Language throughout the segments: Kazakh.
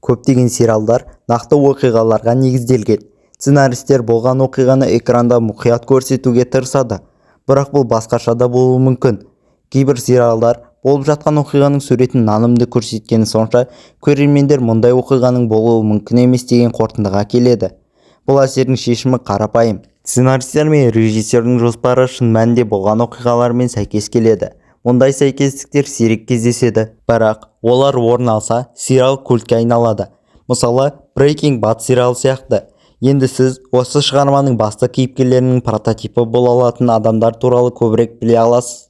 Көптеген сериалдар нақты оқиғаларға негізделген. Сценаристер болған оқиғаны экранда мұқият көрсетуге тырысады. Бірақ бұл басқаша да болуы мүмкін. Кейбір сериалдар болып жатқан оқиғаның суретін нанымды көрсеткені сонша, көрермендер мұндай оқиғаның болуы мүмкін емес деген қорытындыға келеді. Бұл әсердің шешімі қарапайым. Сценаристер мен режиссердің жоспары шын мәнінде болған оқиғалармен сәйкес келеді. Мұндай сәйкестіктер сирек кездеседі, бірақ олар орын алса, сериал культке айналады. Мысалы, Breaking Bad сериалы сияқты. Енді сіз осы шығарманың басты кейіпкерлерінің прототипі бола алатын адамдар туралы көбірек біле аласыз.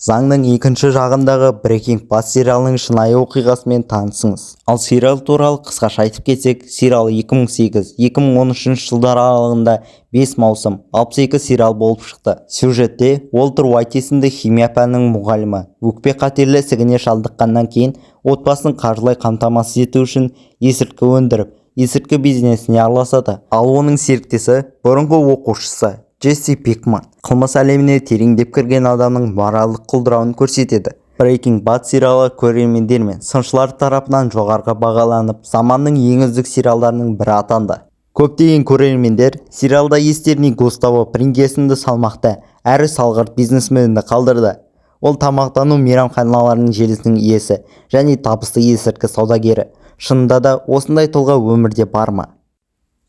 Заңның екінші жағындағы Breaking Bad сериалының шынайы оқиғасымен танысыңыз. Ал сериал туралы қысқаша айтып кетсек, сериал 2008-2013 жылдар аралығында 5 маусым, 62 сериал болып шықты. Сюжетте Уолтер Уайт есімді химия пәнінің мұғалімі өкпе қатерлі ісігіне шалдыққаннан кейін отбасын қаржылай қамтамасыз ету үшін есірткі өндіріп, есірткі бизнесіне араласады. Ал оның серіктесі, бұрынғы оқушысы Джесси Пинкман қылмыс әлеміне тереңдеп кірген адамның моральдық құлдырауын көрсетеді. Breaking Bad сериалы көрермендер мен сыншылар тарапынан жоғарғы бағаланып, заманның ең үздік сериалдарының бірі атанды. Көптеген көрермендер сериалда естеріне Густаво Фринг есімді салмақты әрі салғырт бизнесменді қалдырды. Ол тамақтану мейрамханаларының желісінің иесі және табысты есірткі саудагері. Шынында да осындай тұлға өмірде бар ма?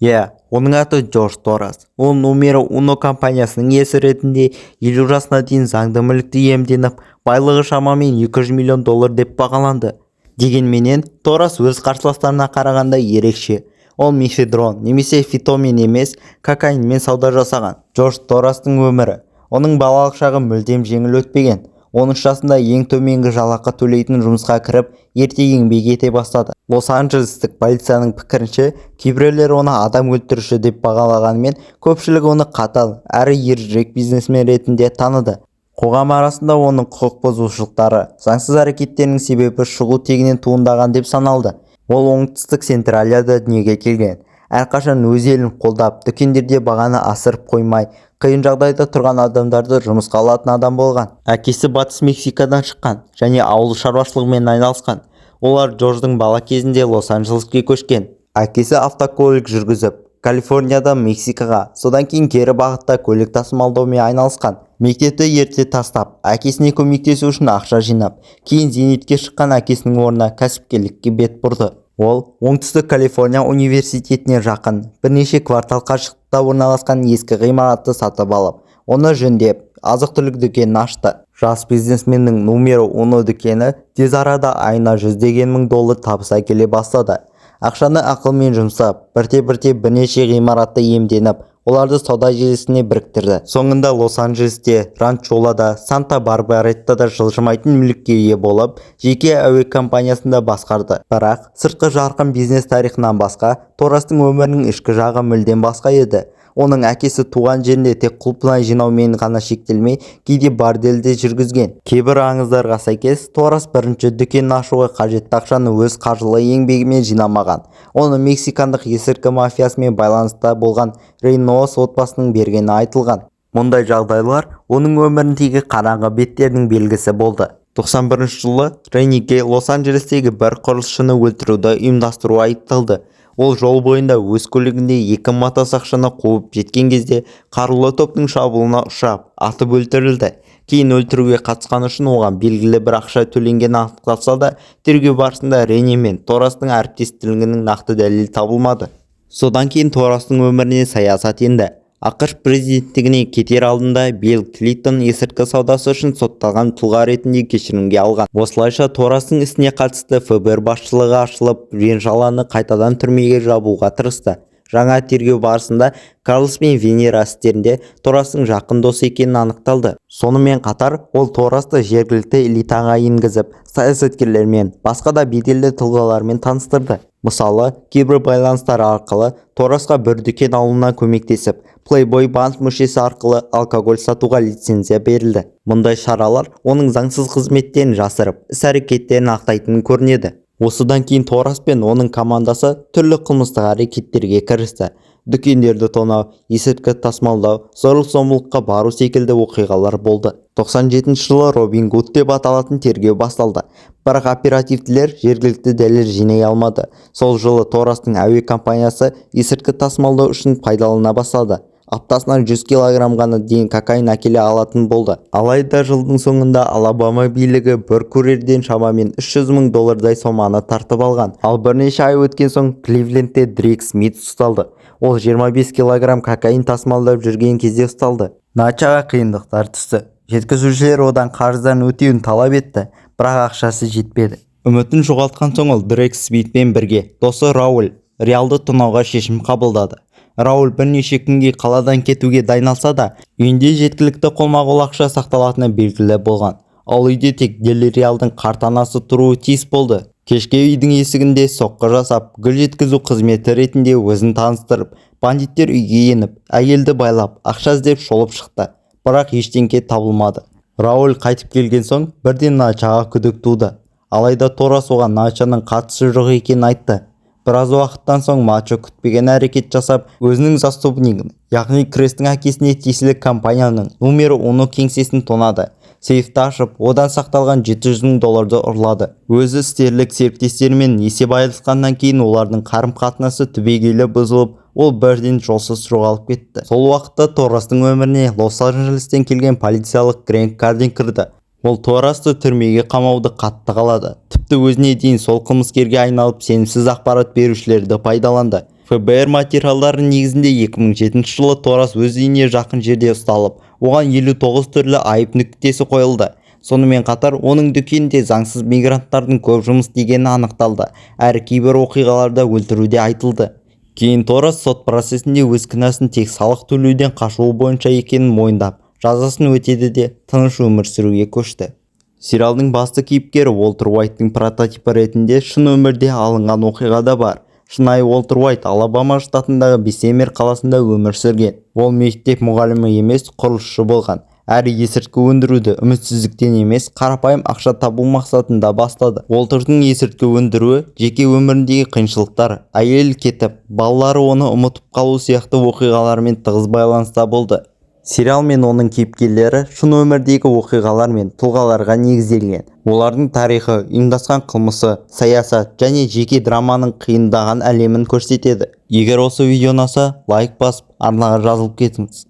Иә, оның аты Джордж Торрес. Ол Numero Uno компаниясының иесі ретінде 50 жасына дейін заңды мүлікті иемденіп, байлығы шамамен 200 миллион доллар деп бағаланды. Дегенменен, Торрес өз қарсыластарына қарағанда ерекше. Ол мефедрон немесе фитомен емес, кокаинмен сауда жасаған. Джордж Торрестің өмірі. Оның балалық шағы мүлдем жеңіл өтпеген. 13 жасында ең төменгі жалақы төлейтін жұмысқа кіріп, ерте еңбек ете бастады. Лос-Анджелестік полицияның пікірінше, кейбіреулер оны адам өлтіруші деп бағалағанымен, көпшілік оны қатал әрі ержүрек бизнесмен ретінде таныды. Қоғам арасында оның құқық бұзушылықтары, заңсыз әрекеттерінің себебі шығу тегінен туындаған деп саналды. Ол оңтүстік Централияда дүниеге келген. Әрқашан өз елін қолдап, дүкендерде бағаны асырып қоймай, қиын жағдайда тұрған адамдарды жұмысқа алатын адам болған. Әкесі батыс Мексикадан шыққан және ауыл шаруашылығымен айналысқан. Олар Джордждың бала кезінде Лос-Анджелеске көшкен. Әкесі автокөлік жүргізіп, Калифорниядан Мексикаға, содан кейін кері бағытта көлік тасымалдаумен айналысқан. Мектепті ерте тастап, әкесіне көмектесу үшін ақша жинап, кейін зейнетке шыққан әкесінің орнына кәсіпкерлікке бет бұрды. Ол Оңтүстік Калифорния университетіне жақын, бірнеше квартал қашықтықта орналасқан ескі ғимаратты сатып алып, оны жөндеп, азық-түлік дүкенін ашты. Жас бизнесменнің Numero Uno дүкені тез арада айына жүздеген мың доллар табыс әкеле бастады. Ақшаны ақылмен жұмсап, бірте-бірте бірнеше ғимаратты иемденіп, оларды сауда желісіне біріктірді. Соңында Лос-Анджелесте, Ранчолада, Санта-Барбареттада жылжымайтын мүлікке ие болып, жеке әуе компаниясын да басқарды. Бірақ сыртқы жарқын бизнес тарихынан басқа, Торрестің өмірінің ішкі жағы мүлдем басқа еді. Оның әкесі туған жерінде тек құлпынай жинаумен ғана шектелмей, кейде бордель де жүргізген. Кейбір аңыздарға сәйкес, Торрес бірінші дүкенін ашуға қажетті ақшаны өз қаржылы еңбегімен жинамаған. Оны мексикандық есірткі мафиясымен байланыста болған Рейносо отбасының бергені айтылған. Мұндай жағдайлар оның өміріндегі қараңғы беттерінің белгісі болды. 91 жылы Рейниге Лос-Анджелестегі бір құрылысшыны өлтіруді ұйымдастыру айыпталды. Ол жол бойында өз көлігінде екі мотосақшыны қуып жеткен кезде қарулы топтың шабуылына ұшырап, атып өлтірілді. Кейін өлтіруге қатысқаны үшін оған белгілі бір ақша төленгені анықталса да, тергеу барысында Рейни мен Торрестің әріптестігінің нақты дәлелі табылмады. Содан кейін Торрестің өміріне саясат енді. АҚШ президенттігіне кетер алдында Билл Клинтон есірткі саудасы үшін сотталған тұлға ретінде кешірімге алған. Осылайша Торрестің ісіне қатысты ФБР басшылығы ашылып, Венжаланы қайтадан түрмеге жабуға тырысты. Жаңа тергеу барысында Карлос пен Венера істерінде Торрестің жақын досы екені анықталды. Сонымен қатар ол Торресті жергілікті элитаға енгізіп, саясаткерлермен, басқа да беделді тұлғалармен таныстырды. Мысалы, кейбір байланыстар арқылы Торресқа бір дүкен алуына көмектесіп, Playboy банк мүшесі арқылы алкоголь сатуға лицензия берілді. Мұндай шаралар оның заңсыз қызметтерін жасырып, іс-әрекеттерін ақтайтын көрінеді. Осыдан кейін Торрес пен оның командасы түрлі қылмыстық әрекеттерге кірісті. Дүкендерді тонау, есірткі тасымалдау, зорлық-зомбылыққа бару секілді оқиғалар болды. 97 жылы Робин Гуд деп аталатын тергеу басталды. Бірақ оперативтілер жеткілікті дәлел жинай алмады. Сол жылы Торрестың әуе компаниясы есірткі тасымалдау үшін пайдалана бастады. Аптасына 100 килограммға дейін кокаин әкеле алатын болды. Алайда жылдың соңында Алабама билігі бір курьерден шамамен 300 мың доллардай соманы тартып алған. Ал бірнеше ай өткен соң Кливлендте Дрейк Смит ұсталды. Ол 25 килограмм кокаин тасымалдап жүрген кезде ұсталды. Начоға қиындықтар түсті. Жеткізушілер одан қарыздарын өтеуін талап етті, бірақ ақшасы жетпеді. Үмітін жоғалтқан соң ол Дрейк Смитпен бірге досы Рауль Реалды тонауға шешім қабылдады. Рауль бірнеше күнге қаладан кетуге дайындалса да, үйінде жеткілікті қолма-қол ақша сақталатыны белгілі болған. Ал үйде тек Дель Реалдың қарт анасы тұруы тиіс болды. Кешке үйдің есігінде соққы жасап, гүл жеткізу қызметі ретінде өзін таныстырып, бандиттер үйге еніп, әйелді байлап, ақша іздеп шолып шықты. Бірақ ештеңе табылмады. Рауль қайтып келген соң бірден Начоға күдік туды. Алайда Торрес оған Начоның қатысы жоқ екенін айтты. Біраз уақыттан соң Мачо күтпеген әрекет жасап, өзінің заступнигін, яғни Крестің әкесіне тиесілі компанияның номері 10 кеңсесін тонады. Сейфті ашып, одан сақталған 700 мың долларды ұрлады. Өзі істерлік серіктестерімен есеп айырысқаннан кейін олардың қарым-қатынасы түбегейлі бұзылып, ол бірден жолсыз жоғалып кетті. Сол уақытта Торрестың өміріне Лос-Анджелестен келген полициялық Грэнт Кардин кірді. Ол Торресті түрмеге қамауды қатты қалады. Тіпті өзіне дейін сол қылмыскерге айналып, сенімсіз ақпарат берушілерді пайдаланды. ФБР материалдары негізінде 2007 жылы Торрес өз үйіне жақын жерде ұсталып, оған 59 түрлі айып нүктесі қойылды. Сонымен қатар оның дүкенінде заңсыз мигранттардың көп жұмыс істегені анықталды, әрі кейбір оқиғаларда өлтіруде айтылды. Кейін Торрес сот процесінде өз кінәсін тек салық төлеуден қашуы бойынша екенін мойындап, жазасын өтеді де тыныш өмір сүруге көшті. Сериалдың басты кейіпкері Уолтер Уайттың прототипі ретінде шын өмірде алынған оқиға да бар. Шынайы Уолтер Уайт Алабама штатындағы Бессемер қаласында өмір сүрген. Ол мектеп мұғалімі емес, құрылысшы болған. Әрі есірткі өндіруді үмітсіздіктен емес, қарапайым ақша табу мақсатында бастады. Уолтердің есірткі өндіруі жеке өміріндегі қиыншылықтар, әйел кетіп, балалары оны ұмытып қалу сияқты оқиғалармен тығыз байланыста болды. Сериал мен оның кейіпкерлері шын өмірдегі оқиғалар мен тұлғаларға негізделген. Олардың тарихы, ұйымдасқан қылмысы, саясат және жеке драманың қиындаған әлемін көрсетеді. Егер осы видео ұнаса, лайк басып, арнаға жазылып кетіңіз.